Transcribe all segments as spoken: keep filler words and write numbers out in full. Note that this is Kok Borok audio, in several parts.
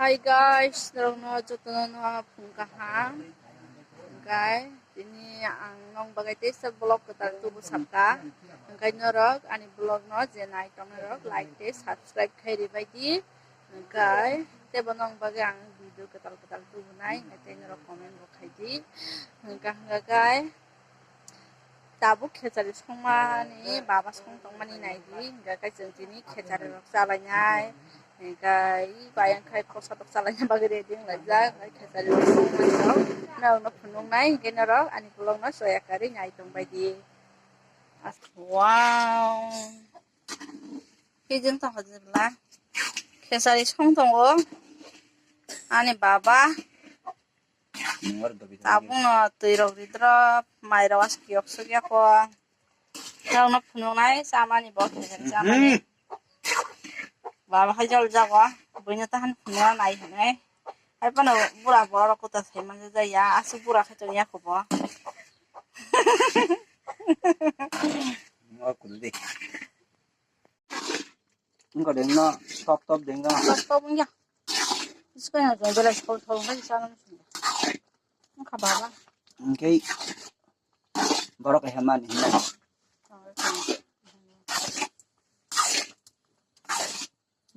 Hi guys, norokno jotono no phung kaham. Hwnkhe tini ang nong bagwi teisa vlog kwtal tubu sakha. Hwnkhe norok ani vlog no je nai tongnai rok like tei subscribe khai ribai di. Hwnkhe teibo nong bagwi ang video kwtal kwtal tubunai, hwnkhe tei norok comment bo khai di. Hwnkhe hwnkhe tabuk khechari songmani baba song tongmani naidi, hwnkhe khe chwng tini khechari rok chalainai, hwnkhe bayang khai khosa tok chalaina bagwi ready wnglaijak, hwnkhe khechari rok songmani rok norokno phunuknai, hwnkhe norok ani vlog no soya karwi nai tongbaidi. Wow, hijeng tongkha jibla khechari song tongo ani baba. Tabukno twi rok ridrop, mai rok aswk kiyok suk yako. Norokno phunuknai chamani bo, chamani. Baba hai jol jago, buino tahan phunukna nai hinwi. Hai phano bura borok kuta sai manja jaya, aswk bura khai tong yako bo. Wngkha de, no, top, top de, wngkha. Top, top wngya. Biskang na jong belai sol, sol wngkha, sana wngkha. Wngkha baba. Wngkhe borok kaisa mani hinai.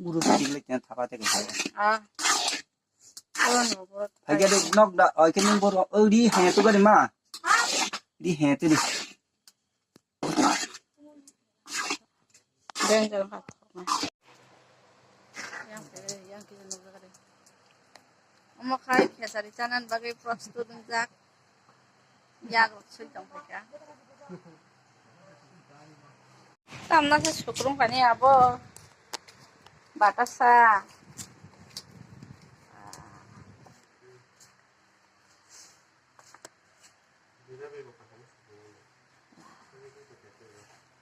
Guru tigla kena thapa te kaisa. Ah. Phai khe de nok da, oi khe nung borok, oi ri he tu gari ma. Ri he tu ri. Danger kha. Yang khe, yang khe nung gari. Omo khai khesari chanan bagwi prostut wngjak. Yak rok sui tong phaikha. Tamna se sukrung pani abo. Batasa.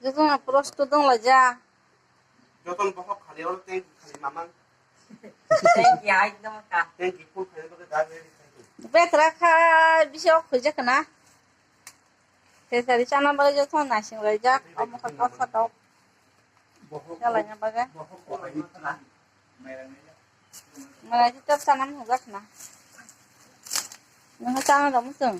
Jotono prosto donglaijak. Jotono bokhok khali oro tank khali mamang. Tank ya ekdom ka. Tank full khali bagwi da ready khai. Betra kha bisi ok khujak na. Khesari chana bagwi jotono naising laijak. Omo kha kosa tok. Chalaina bagwi. Malai chwng chana mung jak na. Nang chana da muchung.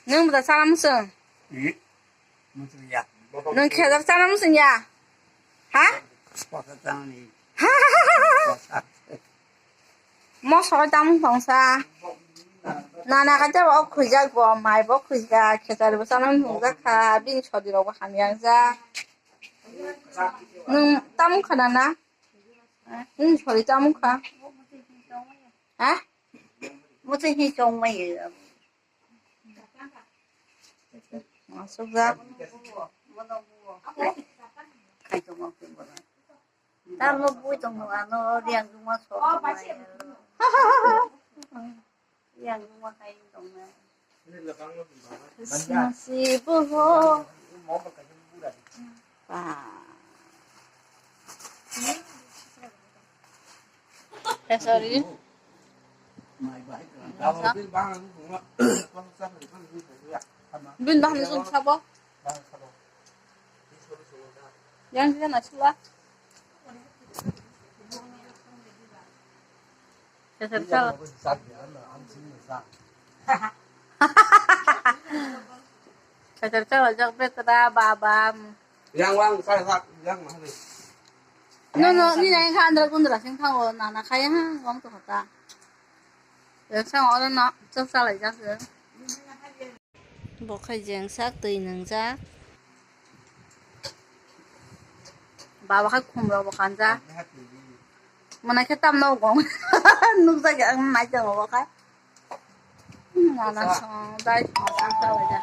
Nang da chana muchung. Muchung ya. Nang khedar chana muchung ya. Ha? Posa chana ni. Posa. Moso tamung tongsa. Nana kaisa bo khujak bo, mai bo khujak, khesari bo chana mung jak kha, bini sodi rok bo hamya jak. Nung tamung kha nana? Nung sodi tamung kha? Ha? Muchung hi chong mai. Masuk jak. Khai tong ma. Tamo bui tong ano riang duma sok tong ma. Riang duma khai tong ma. Christmas Eve ho. Ba. Eh, sorry. Bin bahani sung sabo. Yang dia nak sila. Sesar sal. Sesar sal ajak betra babam. Yang wang sai sak yang mahal. No no ni nai kha andra gundra sing thango nana khaya ha wang to khata. Yang sang oro no chak salai jak. Bo khai jengsak twi nwngjak. Baba khai khum rok bo kanjak. Mwnai khe tamno gong. Nukjak ang nai tongo bo khai. Nana song dai song sa sa waja.